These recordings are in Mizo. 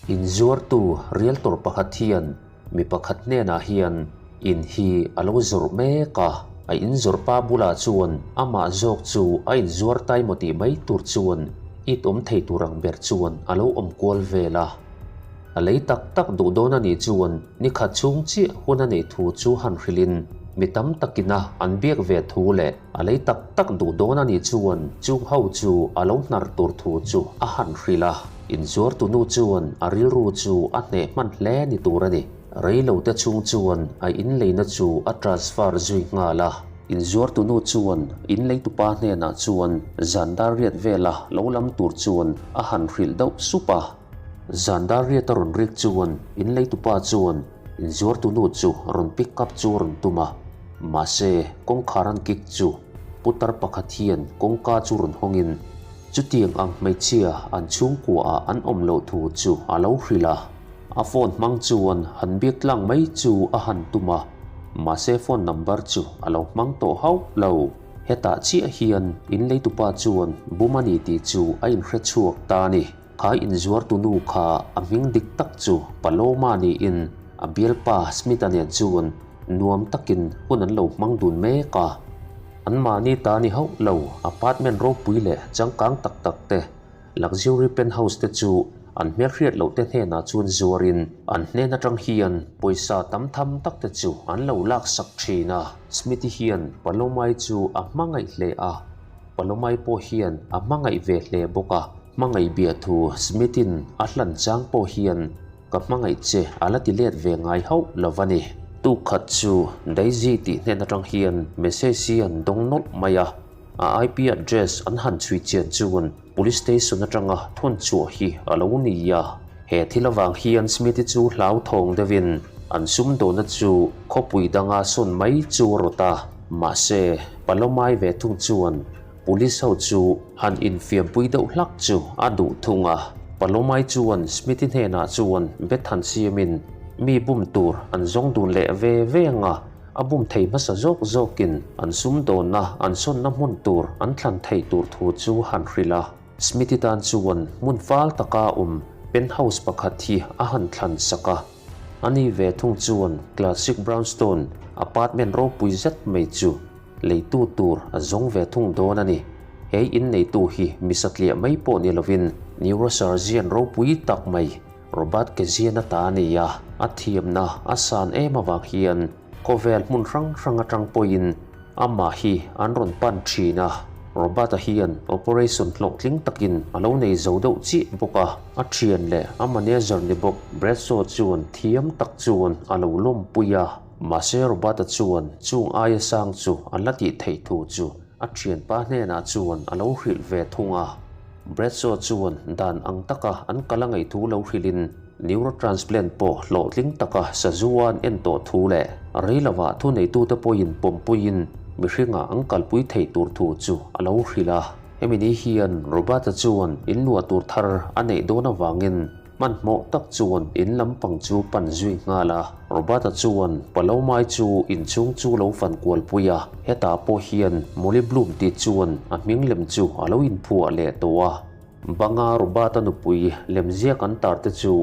Inzuartu realtor pakhat hian mi pakhat hnenah hian in hi a lo zawrh mek a, a inzawrh pa bulah chuan amah zawk chu a inzuar tai maw tih mai tur chuan it awm thei tur ang ber chuan a lo awm kual vel a. A lei tak tak duh dawn a nih chuan ni khat chhung chiah hun a neih thu chu han hrilhin mi tam takina an biak ve thu leh a lei tak tak duh dawn a nih chuan chung ho chu a lo hnar tur thu chu a han hrilh a. Inzuartunu chuan a rilru chu a hneh hman hle ni tur a ni. Reilote chhung chuan a inleina chu a transfer zui nghal a. Inzuartunu chuan inleitupa hnenah chuan zan dar riat vela lo lam tur chuan a han hrilh deuh sup a. Zan dar riat a rawn rik chuan inleitupa chuan inzuartunu chu rawn pick up chu a rawn tum a. Mahse, kawngkhar an kick chu putar pakhat hian kawngka chu rawn hawngin Chutiang ang hmeichhia an chhungkuaah an awm loh thu chu a lo hrilh a. A phone hmang chuan han biak tlang mai chu a han tum a, mahse phone number chu a lo hmang tawh hauh lo. Hetah chiah hian inleitupa chuan bum a ni tih chu a inhre chhuak ta a ni. Kha inzuartunu kha a hming dik tak chu Paloma niin a bialpa Smith-a nen chuan nuam takin hun an lo hmang dun mek a. Anmahni ta ni hauh lo apartment ropui leh changkang tak tak te, luxury penthouse te chu an hmelhriat loh te hnenah chuan zuarin an hnen atang hian pawisa tam tham tak te chu an lo laksak thin a. Smithy hian Palomai chu a hmangaih hle a, Palomai pawh hian a hmangaih ve hle bawk a. Hmangaih biah thu Smithin a hlan chang pawh hian Ka hmangaih che a la ti let ve ngai hauh lo va ni. Tuk khat chu Daisy tih hnen atang hian message hi an dawng nawlh mai a, a IP address an han chhui chian chuan Police Station atanga thawn chhuah hi a lo ni a. He thil avang hian Smith-i chu hlauthawng deuhin an sumdawhna chu khawpui danga sawn mai chu a rawt a, mahse Palomai ve thung chuan Police ho chu han infiampui deuh hlak chu a duh thung a. Palomai chuan Smithy hnenah chuan bet han siamin mi bum tur an zawng dun leh ve ve ang a, a bum thei hmasa zawk zawkin an sumdawnna an sawnna hmun tur an thlan thei tur thu chu han hrilh a. Smithy tan chuan hmun fal taka awm penthouse pakhat hi a han thlan sak a. Ani ve thung chuan classic brownstone apartment ropui zet mai chu Leitu tur a zawng ve thung dawn a ni. He inneitu hi mi satliah mai pawh ni lovin neurosurgeon ropui tak mai Robert Kezian a ta a ni a, a thiamna a san em avang hian khawvel hmun hrang hrang atang pawhin amah hi an rawn pan thin a. Robert-a hian operation hlawhtling takin a lo nei zo deuh chiah bawk a, a thian leh a manager ni bawk Bradshaw chuan thiam tak chuan a lo lawmpui a. Mahse Robert-a chuan chung aia sang chu an la tih theih thu chu a thianpa hnenah chuan a lo hrilh ve thung a. Bradshaw chuan dan ang taka an kal a ngaih thu lo hrilhin neurotransplant pawh hlawhtling taka sazu-a an en tawh thu leh rei lovah thuneitute pawhin pawmpuiin mihringah an kalpui theih tur thu chu a lo hrilh a. Hemi ni hian Robert-a chuan inluah tur thar a neih dawn avangin Hmanhmawh tak chuan in lampang chu pan zui nghal a, Robert-a chuan Palomai chu inchhung chu lo fan kual pui a, hetah pawh hian Molly Bloom tih chuan a hming lem chu a lo inphuah leh tawh a. Banga Robert-a nupui lemziak an tar te chu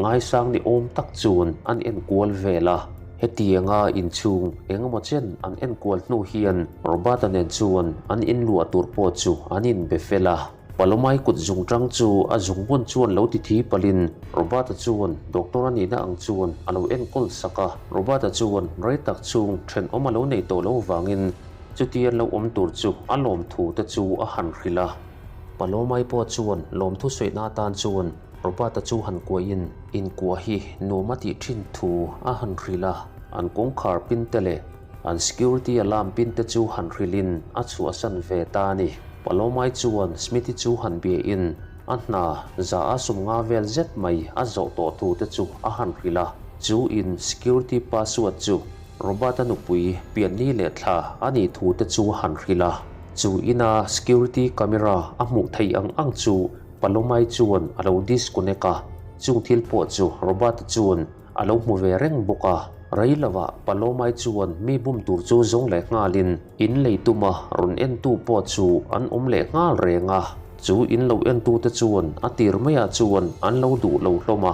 ngaisang ni awm tak chuan an enkual vel a, hetianga inchhung engemaw chen an enkual hnu hian Robert-a nen chuan an inluah tur pawh chu an inbe fel a. Palomai kut zung tang chu a zungbun chuan lo ti thi palin Robert-a chuan doctor a nihna ang chuan a lo enkawl sak a. Robert-a chuan rei tak chung thenawm a lo nei tawh lo vangin chutia lo awm tur chu a lawmthu te chu a han hrilh a. Palomai pawh chuan lawmthu sawihnah atan chuan Robert-a chu han kuahin inkuah hi nuam a tih thin thu a han hrilh a. An kawngkhar pin te leh An security alarm pin te chu han hrilhin a chhuahsan ve ta a ni. Palomai chuan Smithy chu han biahin a hna za a sum nga vel zet mai a zawh tawh thu te chu a han hrilh a. Chu in security password chu Robert-a nupui pianni leh thla a nih thu te chu a han hrilh a. Chu ina security camera a hmuh theih ang ang chu Palomai chuan a lo disconnect a. Chung thil pawh chu Robert-a chuan A lo hmu ve reng bawk a, rei lovah Palomai chuan mi bum tur chu zawng leh nghalin in lei tuma rawn entu pawh chu an awm leh nghal reng a. Chu in lo entute chuan a tir maiah chuan an lo duh lo hlawm a,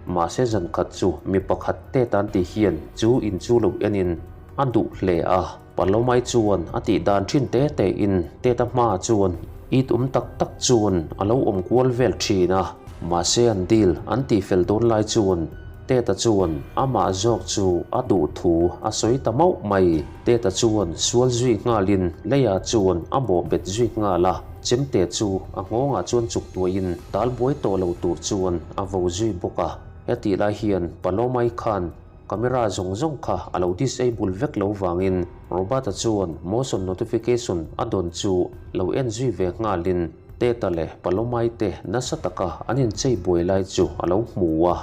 mahse zan khat chu mi pakhat te tan ti hian chu in chu lo enin a duh hle a. Palomai chuan a tih dan thin te te in Teta hmaah chuan it awm tak tak chuan a lo awm kual vel thin a, mahse an deal an tih fel dawn lai chuan Teta chuan amah zawk chu a duh thu a sawi ta mauh mai. Teta chuan sual zui nghalin leiah chuan a bawh bet zui nghal a, chemte chu a nghawngah chuan chuk tuaiin tal buai tawh lo tur chuan a vo zui bawk a. Hetih lai hian Palomai khan camera zawng zawng kha a lo disable vek lo vangin Robert-a chuan motion notification a dawn chu lo en zui ve nghalin Teta leh Palomai te nasa taka an inchei buai lai chu a lo hmu a.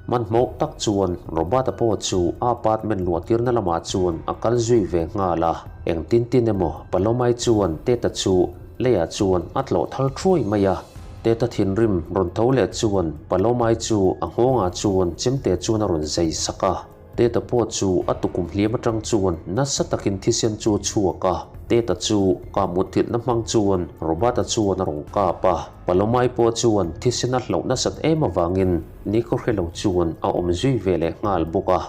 Hmanhmawh tak chuan Robert-a pawh chu a apartment luahtirna lamah chuan a kal zui ve nghal a. Engtin tin emaw Palomai chuan Teta chu leiah chuan a tlawh thal thuai mai a. Teta thinrim rawn tho leh chuan Palomai chu a nghawngah chuan chemte chuan a rawn zai sak a. Teta pawh chu a tukum hliam atang chuan nasa takin thisen chu a chhuak a. Teta chu kah mutthilhna hmang chuan Robert-a chuan a rawn kap a. Palomai pawh chuan thisen a hlauh nasat em avangin Nico hre lo chuan a awm zui ve leh nghal bawk a.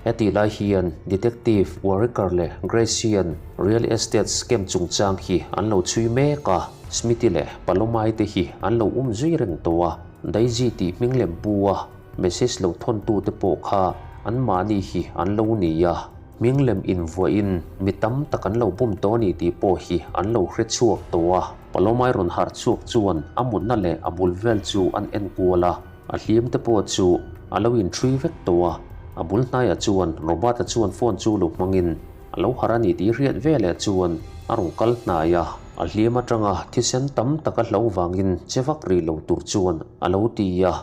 Hetih lai hian Detective Warricker leh Grace hian real estate scam chungchang hi an lo chhui mek a, Smithy leh Palomai te hi an lo um zui reng tawh a, Daisy tih hming lem pu a message lo thawn tu te pawh kha an mahni hi an lo ni a, hming lem invuahin mi tam tak an lo bum tawh a ni tih pawh hi an lo hre chhuak tawh a. Palomai rawn harh chhuak chuan a mutna leh a bul vel chu an en kual a, a hliam te pawh chu a lo inṭhui vek tawh a. A bul hnaiah chuan Robert-a chuan phone chu lo hmangin a lo harh a ni tih hriat veleh chuan a rawn kal hnai a, a hliam atanga thisen tam tak a hlo vangin che vak rih lo tur chuan a lo ti a.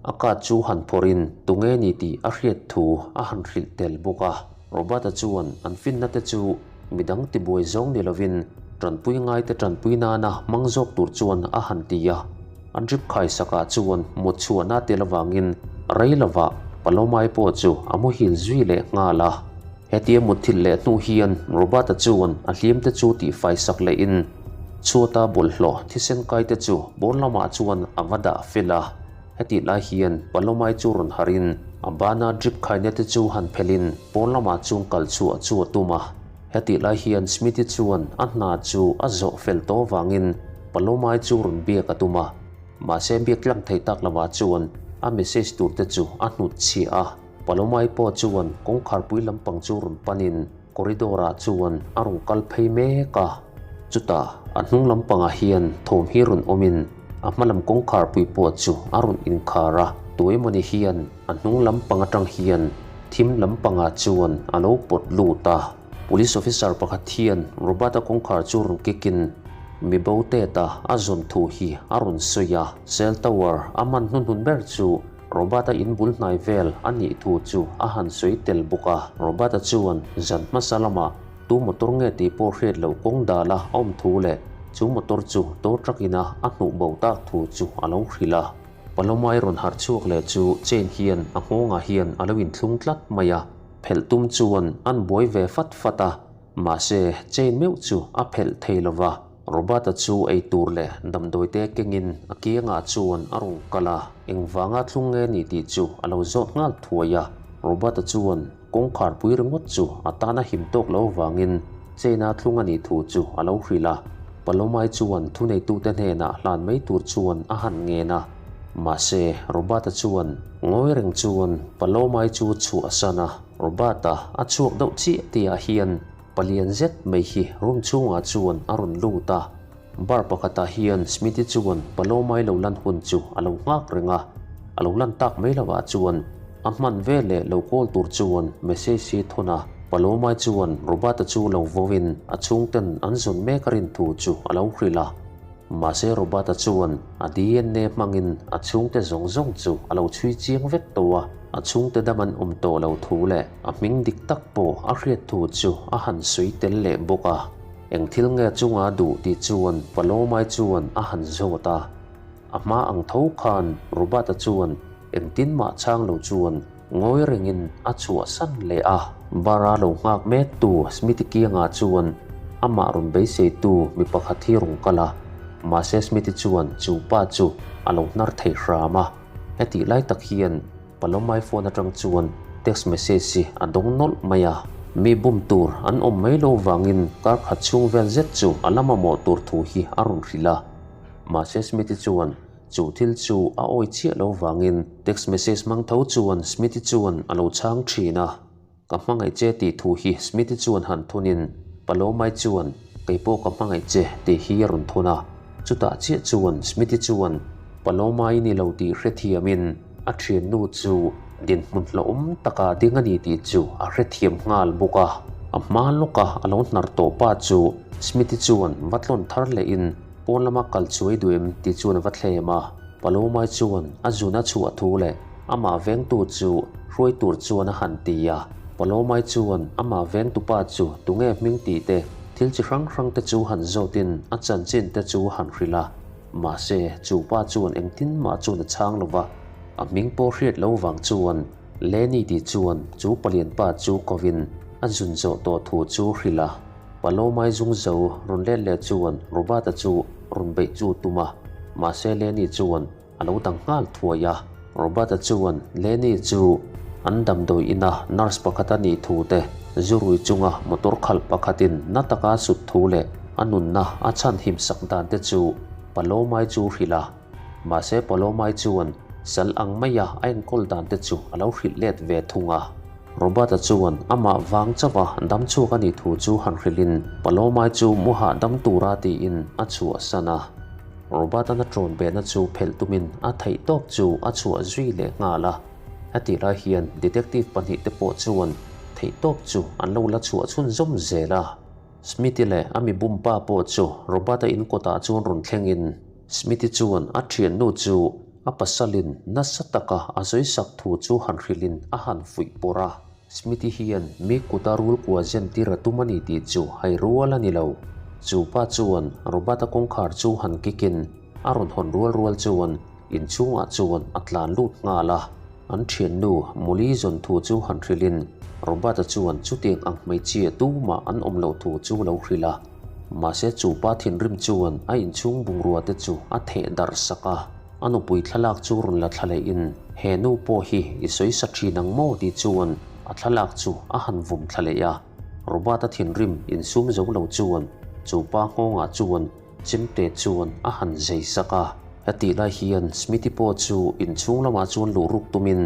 A card chu han phawrhin tunge ni tih a hriat thu a han hrilh tel bawk a. Robert-a chuan an finna te chu midang tibuai zawng ni lovin tanpui ngaite tanpui nana hmang zawk tur chuan a han ti a. A drip khai sakah chuan mut chhuahna tel avangin rei lovah Palomai pawh chu a muhil zui leh nghal a. Hetia mutthilh leh hnu hian Robert-a chuan a hliam te chu tihfai sak lehin chhuata bawlhhlawh thisen kai te chu pawn lamah chuan a va dah fel a. Hetih lai hian Palomai chu rawn harhin a bana drip khaina te chu han phelhin pawn lamah chuan kal chhuah chu a tum a. Hetih lai hian Smithy chuan a hna chu a zawh fel tawh avangin Palomai chu rawn biak a tum a. Mahse biak tlang thei tak lovah chuan a message tur te chu a hnut chhiah a. Palomai pawh chuan kawngkharpui lampang chu rawn panin corridor ah chuan a rawn kal phei mek a. Chutah a hnung lampangah hian thawm hi rawn awmin a hma lam kawngkharpui pawh chu a rawn inkhar a. Tuemawni hian a hnung lampang atang hian thim lampangah chuan a lo pawt lut a. Police officer pakhat hian Robert-a kawngkhar chu rawn kikin mi bo tet-a a zawn thu hi a rawn sawi a. Cell tower a man hnuhnun ber chu Robert-a in bul hnai vel a nih thu chu a han sawi tel bawk a. Robert-a chuan zan hmasa lamah tu motor nge tih pawh hriat loh kawng dala a awm thu leh chu motor chu tow truck ina a hnuh bo tak thu chu a lo hrilh a. Palomai rawn harh chhuak leh chu chain hian a nghawngah hian a lo inthlung tlat mai a, phelh tum chuan an buai ve fat fat a, mahse chain meuh chu a phelh thei lo va. Robert-a chu ei tur leh damdawi te kengin a kiangah chuan a rawn kal a, engvanga thlung nge ni tih chu a lo zawt nghal thuai a. Robert-a chuan kawngkhar pui ringawt chu a tana him tawk lo vangin chain-a thlung a nih thu chu a lo hrilh a. Palomai chuan thuneitute hnenah hlan mai tur chuan a han ngen a, mahse Robert-a chuan ngawi reng chuan Palomai chu chhuah a san a. Robert-a a chhuak deuh chiah tihah hian Palian zet mai hi room chhungah chuan a rawn lut a, bar pakhatah hian Smithy chuan Palomai lo lan hun chu a lo nghak reng a, a lo lan tak mai lovah chuan a hman veleh lo call tur chuan message hi thawn a, Palomai chuan Robert-a chu lo vawin a chhungten an zawn mek a rin thu chu a lo hrilh a. Mahse Robert-a chuan a DNA hmangin a chhungte zawng zawng chu a lo chhui chiang vek tawh a, a chhungte dam an awm tawh lo thu leh a hming dik tak pawh a hriat thu chu a han sawi tel leh bawk a. Eng thil nge chunga duh tih chuan Palomai chuan a han zawt a. A hma ang tho khan Robert-a chuan engtin mah chhang lo chuan ngawi rengin a chhuahsan leh a. Bar-a lo nghak mektu Smithy kiangah chuan amah rawn beiseitu mi pakhat hi rawn kal a. Mahse Smith-i chuan chu pa chu a lo hnar thei hram a. Hetih lai tak hian Palomai phone atang chuan text message hi a dawng nawlh mai a. Mi bum tur an awm mai lo vangin kar khat chhung vel zet chu a la mamawh tur thu hi a rawn hrilh a. Mahse Smith-i chuan chu thil chu a awi chiah lo vangin text message hmang tho chuan Smith-i chuan a lo chhang thin a. Ka hmangaih che tih thu hi Smith-i chuan han thunin Palomai chuan Kei pawh ka hmangaih che tih hi a rawn thun a. Chutah chiah chuan Smith-i chuan Palomai ni lo tih hrethiamin a thiannu chu dinhmun hlauhawm taka ding a ni tih chu a hrethiam nghal bawk a. A hma lawka a lo hnar tawh pa chu Smith-i chuan va tlawn thar lehin pawn lama kal chuai duh em tih chuan a va thlem a. Palomai chuan a zun a chhuah thu leh Amah vengtu chu hruai tur chuan a han ti a, Palomai chuan amah vengtupa chu tunge hming tih te, thil chi hrang hrang te chu han zawtin a chanchin te chu han hrilh a. Mahse, chu pa chuan engtin mah chuan a chhang lo va, a hming pawh hriat lo vang chuan Lenny tih chuan chu palianpa chu kovin a zun zawh tawh thu chu hrilh a. Palomai zung zo rawn let leh chuan Robert-a chu rawn beih chu tum a, mahse Lenny chuan A lo dang nghal thuai a. Robert-a chuan Lenny chu an damdawi ina nurse pakhat a nih thu te, zu rui chunga motor khalh pakhatin na taka a sut thu leh a nunna a chhan him sak dan te chu Palomai chu hrilh a. Mahse Palomai chuan sal ang maia a enkawl dan te chu a lo hrilh let ve thung a. Robert-a chuan amah vang chauha dam chhuak a nih thu chu han hrilhin Palomai chu mu hahdam tura tiin a chhuahsan a. Robert-a'n a ṭawn behna chu phelh tumin a theih tawp chu a chhuah zui leh nghal a. Hetih lai hian detective pahnihte pawh chuan theih tawp chu an lo la chhuah chhunzawm zel a. Smith-i leh a mi bumpa pawh chu Robert-a in kawtah chuan rawn thlengin Smith-i chuan a ṭhiannu chu a pasalin nasa taka a sawisak thu chu han hrilhin a han fuih pawrh a. Smith-i hian mi kuta rul kua zen tir a tum a ni tih chu hai rual a ni lo. Chu pa chuan Robert-a kawngkhar chu han kikin a rawn hawn rual rual chuan inchhungah chuan a tlan lut nghal a. An thiannu Molly zawn thu chu han hrilhin Robert-a chuan chutiang ang hmeichhia tumah an awm loh thu chu lo hrilh a. Mahse chu pa thinrim chuan a inchhung bungrua te chu a theh darh sak a. A nupui thlalak chu rawn la thla lehin, He nu pawh hi i sawi sa thin ang maw? tih chuan a thlalak chu a han vawm thla leh a. Robert-a thinrim insum zo lo chuan chu pa nghawngah chuan chemte chuan a han zei sak a. Hetih lai hian Smithy pawh chu inchhung lamah chuan luh ruk tumin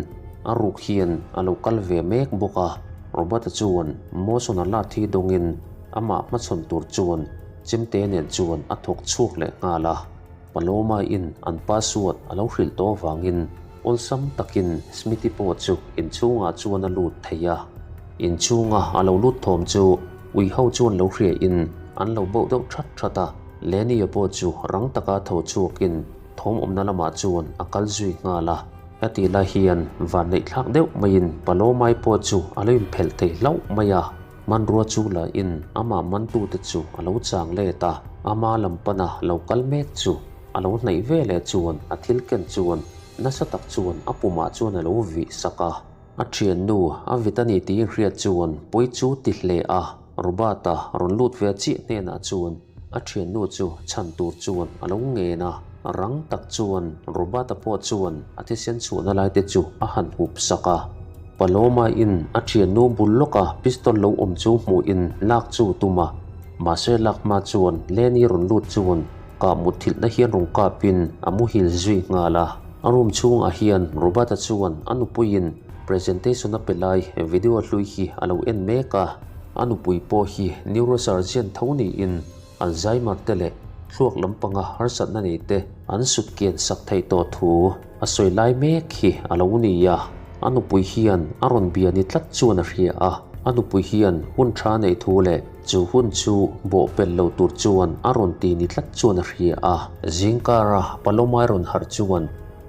a ruk hian a lo kal ve mek bawk a. Robert-a chuan Mason-a lat hi dawngin amah hmachhawn tur chuan chemte nen chuan a thawk chhuak leh nghal a. Paloma in an password a lo hrilh tawh avangin awlsam takin Smithy pawh chu inchhungah chuan a lut thei a. Inchhunga a lo lut thawm chu ui ho chuan lo hria in an lo bauh deuh that that a, Lenny-a pawh chu rang taka tho chhuakin thawm awmna lamah chuan a kal zui nghal a. Hetih lai hian vanneih thlak deuh maiin Palomai pawh chu a lo inphelh thei hlauh mai a. Hmanrua chu la in amah mantute chu a lo chang let a, ama lam pana lo kal mek chu a lo hnaih ve leh chuan a thil ken chuan nasa tak chuan a pumah chuan a lo vih sak a. A thiannu a vit a ni tih inhriat chuan pawi chu ti hle a, Robert-a rawn lut ve chiah hnenah chuan a thiannu chu chhan tur chuan a lo ngen a, rang tak chuan Robert-a pawh chuan a thisen chhuahna lai te chu a han hup sak a. Paloma in a thiannu bul lawka pistol lo awm chu hmuhin lak chu tum a, mahse lak hma chuan Lenny rawn lut chuan kah mut thilhna hian rawn kapin a muhil zui nghal a. A room chhungah hian Robert-a chuan a nupuiin presentation a pe lai video hlui hi a lo en mek a, a nupui pawh hi neurosurgeon tho niin Alzheimer te leh thluak lampanga harsatna nei te an sut kian sak theih tawh thu a sawi lai mek hi a lo ni a. A nupui hian a rawn bia ni tlat chuan a hria a, a nupui hian hun tha neih thu leh chu hun chu bawh pel lo tur chuan a rawn ti ni tlat chuan a hria a. Zingkara Palomai rawn harh chuan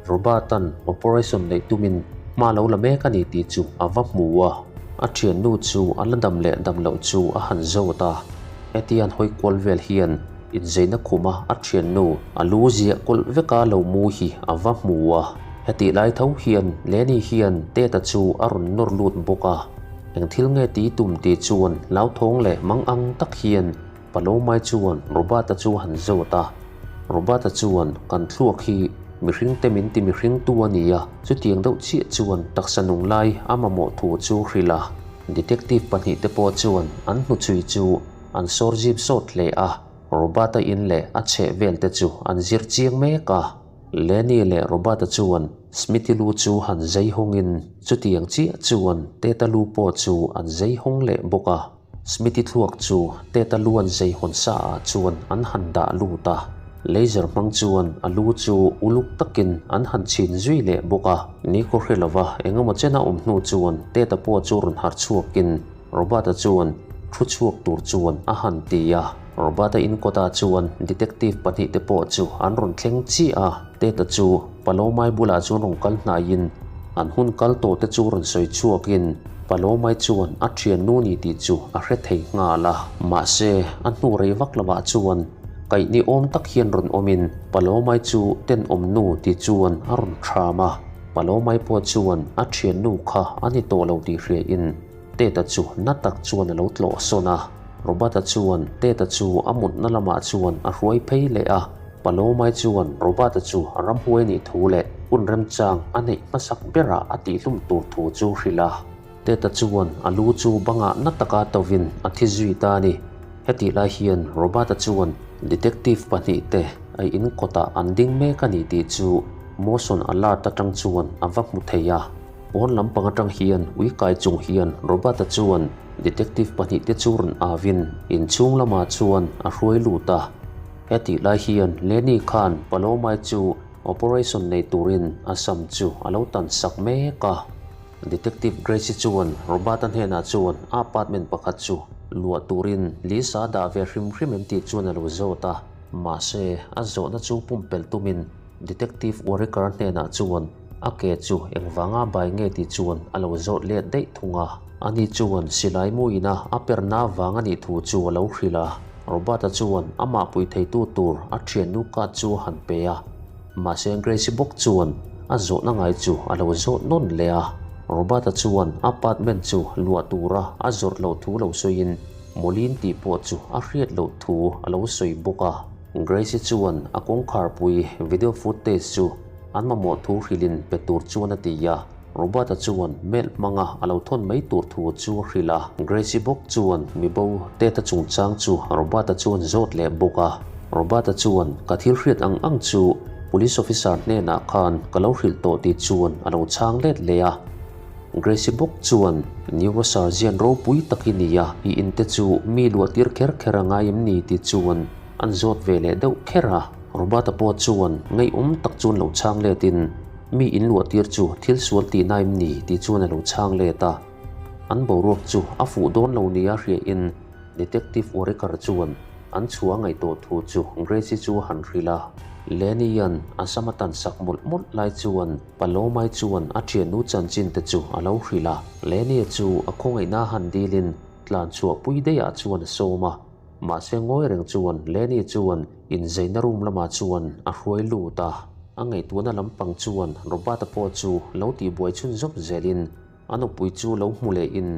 Robert-a'n operation neih tumin hma lo la mek a ni tih chu a va hmu a, a thiannu chu a la dam leh dam loh chu a han zawt a. Hetian hawi kual vel hian inzeina khuma a thiannu a lu ziah kawlh veka lo mu hi a va hmu a. Hetih lai tho hian Lenny hian Ted-a chu a rawn nawr lut bawk a. Eng thil nge ti tum tih chuan hlauthawng leh mang ang tak hian Palomai chuan Robert-a chu a han zawt a. Robert-a chuan, Kan thluak hi mihringte min ti mihringtu a ni a, chutiang deuh chiah chuan taksa nung lai a mamawh thu chu hrilh a. Detective pahnihte pawh chuan an hnuchhui chu an sawr zip sawt hle a, Robert-a in leh a chheh velte chu an zir chiang mek a. Lenny leh Robert-a chuan Smithy lu chu han zei hawngin chutiang chiah chuan Ted-a lu pawh chu an zei hawng leh bawk a. Smithy thluak chu Ted-a lu an zei hawn sa ah chuan an han dah lut a, laser hmang chuan a lu chu uluk takin an han chhin zui leh bawk a. Ni kaw hre lova engemaw chen a awm hnu chuan Ted-a pawh chu rawn harh chhuakin Robert-a chuan thu chhuak tur chuan a han ti a. Robert-a in kawtah chuan detective pahnihte pawh chu an rawn thleng chiah a, Ted-a chu Palomai bulah chuan rawn kal hnaiin an hun kal tawh te chu rawn sawi chhuakin Palomai chuan a thiannu ni tih chu a hre thei nghal a. Mahse, a hnu rei vak lovah chuan kaih ni awm tak hian rawn awmin Palomai chu tenawm nu ti chuan a rawn thram a. Palomai pawh chuan a thiannu kha a ni tawh lo tih hriain Ted-a chu na tak chuan a lo tlawh sawn a. Robert-a chuan Ted-a chu a mutna lamah chuan a hruai phei leh a. Palomai chuan Robert-a chu a ramhuai nih thu leh hun remchang a neih hmasak berah a tihhlum tur thu chu hrilh a. Ted-a chuan a lu chu bangah na taka tovin a thi zui ta a ni. Hetih lai hian Robert-a chuan detective pahnihte a in kawtah an ding mek a ni tih chu motion alert atang chuan a va hmu thei a. Pawn lampang atang hian ui kai chung hian Robert-a chuan detective pahnihte chu rawn avin inchhung lamah chuan a hruai lut a. Hetih lai hian Lenny khan Palomai chu operation nei turin a sam chu a lo tan sak mek a. Detective Grace-i chuan Robert-a hnenah chuan a apartment pakhat chu luah turin Lisa a dah ve hrim hrim em tih chuan a lo zawt a. Mahse, a zawhna chu pumpelh tumin Detective Warwicker hnenah chuan a ke chu engvanga bai nge tih chuan a lo zawt let daih thung a. Ani chuan silai muina a perna vang a nih thu chu a lo hrilh a. Robert-a chuan amah pui theitu tur a thiannu card chu a han pe a. Mahse Grace-i bawk chuan a zawhna ngai chu a lo zawt nawn leh a. Robert-a chuan apartment chu luah tura a zawrh loh thu lo sawiin Molin tih pawh chu a hriat loh thu a lo sawi bawk a. Grace-i chuan a kawngkharpui video footage chu an mamawh thu hrilhin pe tur chuan a ti a. Robert-a chuan mail hmanga a lo thawn mai tur thu chu a hrilh a. Grace-i bawk chuan mibo Ted-a chungchang chu Robert-a chuan zawt leh bawk a. Robert-a chuan ka thil hriat ang ang chu police officer hnenah khan ka lo hrilh tawh tih chuan a lo chhang let leh a. Grace-i bawk chuan neurosurgeon ropui tak i ni a, i inte chu mi luah tir kher kher a ngai em ni tih chuan an zawt ve leh deuh kher a. Robert-a pawh chuan ngaihawm tak chuan lo chhang letin, Mi in luah tir chu thil sual tihna em ni tih chuan a lo chhang let a. An boruak chu a fuh dawn lo nia hriain Detective Warwicker chuan an chhuah ngaihtuah thu chu Grace-i chu a han hrilh a. Lenny-a'n a sam a tan sak mawlh mawlh lai chuan Palomai chuan a thiannu chanchin te chu a lo hrilh a. Lenny-a chu a khawngaihna han dilin tlan chhuah pui daihah chuan a sawm a. Mahse ngawi reng chuan Lenny chuan inzeina room lamah chuan a hruai lut a. A ngaihtuahna lampang chuan Robert-a pawh chu lo tihbuai chhunzawm zelin A nupui chu lo hmu lehin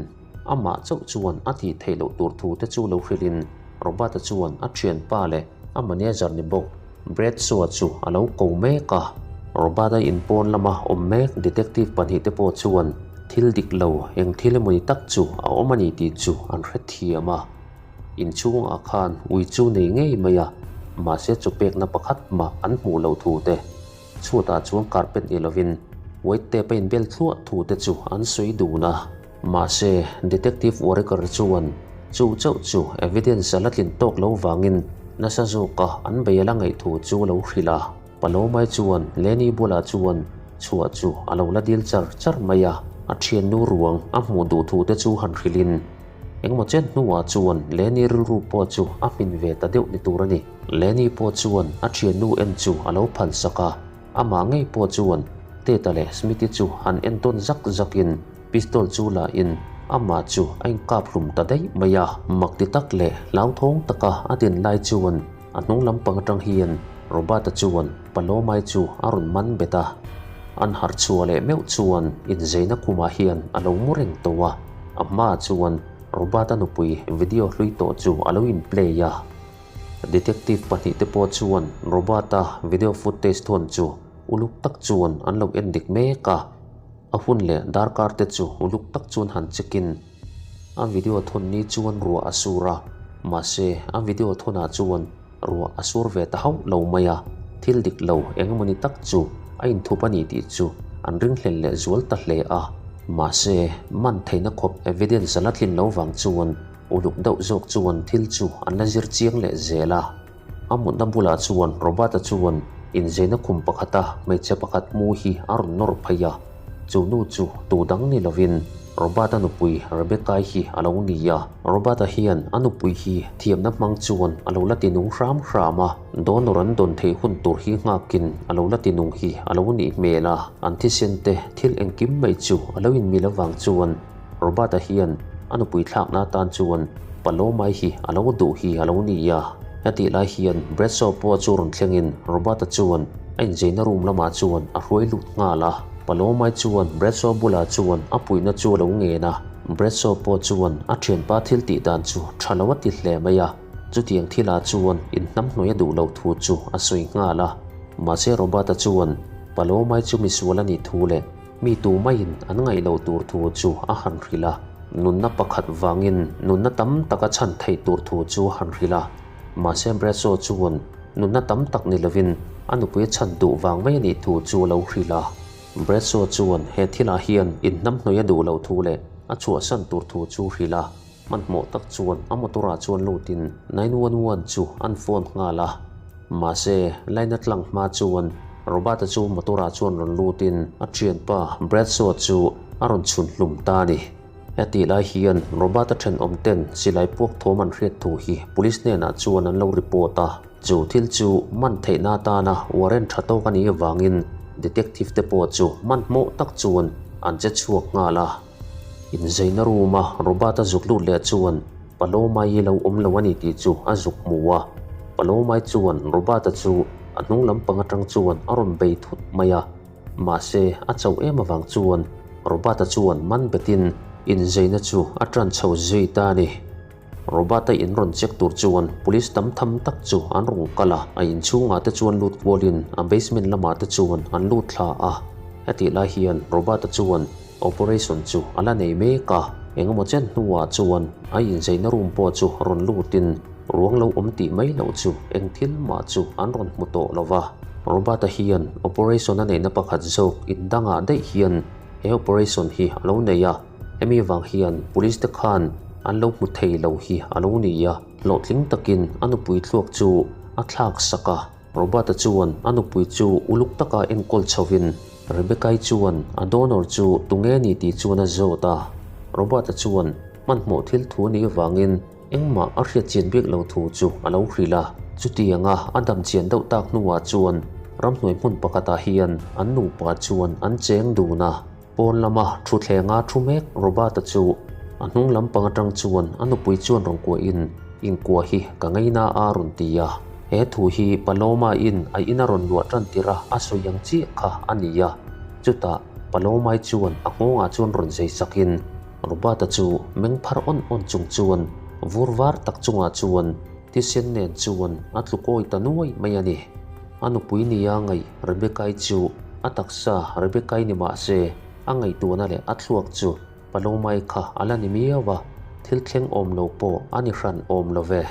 amah chauh chuan a tih theih loh tur thu te chu lo hrilhin Robert-a chuan a thianpa leh a manager ni bawk Bradshaw chu a lo ko mek a. Robert-a inpawn lama awm mek detective pahnihte pawh chuan thil dik lo eng thil emawni tak chu a awm a ni tih chu an hrethiam a. Inchhungah khan ui chu nei ngei mai a, mahse chawpekna pakhat mah an hmuh loh thu te Chhuatah chuan carpet ni lovin white tape a inbel thluah thu te chu an sawi dun a. Mahse, Detective Warwicker chuan chu chauh chu evidence a la tlin tawk lo vangin nasa zawka an bei a la ngaih thu chu a lo hrilh a. Palomai chuan Lenny bulah chuan chhuah chu a lo la dil char char mai a, a thiannu ruang a hmuh duh thu te chu han hrilhin engmaw chen hnuah chuan Lenny rilru pawh chu a hmin ve ta deuh ni tur a ni. Lenny pawh chuan a thiannu en chu a lo phan sak a, amah ngei pawh chuan Ted-a leh Smithy chu han en tawn zak zakin pistol chu la in amah chu a inkap hlum ta daih mai a. Mak ti tak leh hlauthawng taka a din lai chuan a hnung lampang atang hian Robert-a chuan Palomai chu a rawn man bet a. An harh chhuah leh meuh chuan inzeina khumah hian a lo mu reng tawh a, a hmaah chuan Robert-a nupui video hlui tawh chu a lo in play a. Detective pahnihte pawh chuan Robert-a video footage thawn chu uluk tak chuan an lo en dik mek a, a hun leh darkar te chu uluk tak chuan han check in a video thawn ni chuan ruah a sur a, mahse a video thawnah chuan ruah a sur ve ta hauh lo mai a, thil dik lo eng emawni tak chu a inthup a ni tih chu an ringhlel leh zual ta hle a, mahse man theihna khawp evidence a la tlin lo vang chuan Uluk deuh zawk chuan thil chu an la zir chiang leh zel a. A mutna bulah chuan Robert-a chuan inzeina khum pakhata hmeichhe pakhat mu hi a rawn nawr phei a. Chu nu chu tu dang ni lovin Robert-a nupui Rebecca-i hi a lo ni a. Robert-a hian a nupui hi thiamna hmang chuan a lo la ti nung hram hram a. Donor an dawn theih hun tur hi nghakin a lo la ti nung hi a lo nih hmel a. An thisen te thil engkim mai chu a lo inmil avang chuan Robert-a hian a nupui thlakna atan chuan Palomai hi a lo duh hi a lo ni a. Hetih lai hian Bradshaw pawh chu rawn thlengin Robert-a chuan a inzeina room lamah chuan a hruai lut nghal a. Palomai chuan Bradshaw bulah chuan a puihna chu a lo ngen a. Bradshaw pawh chuan a thianpa thil tih dan chu tha lo a ti hle mai a. Chutiang thilah chuan inhnamhnawih a duh loh thu chu a sawi nghal a. Mahse Robert-a chuan Palomai chu misual a nih thu leh Mi tu maiin an ngaih loh tur thu chu a han hrilh a, nunna pakhat vangin nunna tam tak a chhan theih tur thu chu a han hrilh a. Mahse Bradshaw chuan nunna tam tak ni lovin a nupui a chhan duh vang mai a nih thu chu a lo hrilh a. Bradshaw chuan he thilah hian inhnamhnawih a duh loh thu leh a chhuahsan tur thu chu hrilh a. Hmanhmawh tak chuan a motor ah chuan lutin 911 chu an phone nghal a. Mahse, line a tlang hma chuan Robert-a chu motor ah chuan rawn lutin a thianpa Bradshaw chu a rawn chhun hlum ta a ni. Hetih lai hian Robert-a thenawm ten silai puak thawm an hriat thu hi police hnenah chuan an lo report a. Chu thil chu man theihna atana warrant tha tawk a nih avangin detective te pawh chu hmanhmawh tak chuan an che chhuak nghal a. Inzeina room-a Robert-a zuk lut leh chuan Paloma-i lo awm lo a ni tih chu a zuk hmu a. Paloma-i chuan Robert-a chu a hnung lampang atang chuan a rawn bei thut mai a. Mahse, a chauh em avang chuan Robert-a chuan man betin inzeina chu a tan chho zui ta a ni. Robert-a in rawn check tur chuan police tam tham tak chu an rawn kal a, a inchhungah te chuan lut kualin a basement lamah te chuan an lut thla a. Hetih lai hian Robert-a chuan operation chu a la nei mek a, engemaw chen hnuah chuan a inzeina room pawh chu rawn lutin ruang lo awm tih mai loh chu eng thil mah chu an rawn hmu tawh lo va. Robert-a hian operation a neihna pakhat zawk indangah daih hian he operation hi a lo nei a. Hemi vang hian police te khan an lo hmu thei lo hi a lo ni a, hlawhtling takin a nupui thluak chu a thlak sak a. Robert-a chuan a nupui chu uluk taka enkawl chhovin Rebecca-i chuan a donor chu tunge ni tih chuan a zawt a. Robert-a chuan hmanhmawh thil thu a nih avangin engmah a hriat chian bik lo thu chu a lo hrilh a. Chutianga a dam chian deuh tak hnuah chuan ramhnuai hmun pakhatah hian an nupa chuan an cheng dun a. Pawn lama thuthlenga thu mek Robert-a chu a hnung lampang atang chuan a nupui chuan rawn kuahin, Inkuah hi ka ngaina a rawn ti a. He thu hi Paloma-in a ina rawn luah tan tirh a a sawi ang chiah kha a ni a. Chutah Paloma-i chuan a nghawngah chuan rawn zei sakin Robert-a chu meng phar awn awn chung chuan vur var tak chungah chuan thisen nen chuan a tlu kawi ta nuai mai a ni. A nupui nia ngaih Rebecca-i chu a taksa Rebecca-i ni mah se, a ngaihtuahna leh a thluak chu Paloma-i kha a la ni miau a, thil thleng awm lo pawh a ni hran awm lo ve.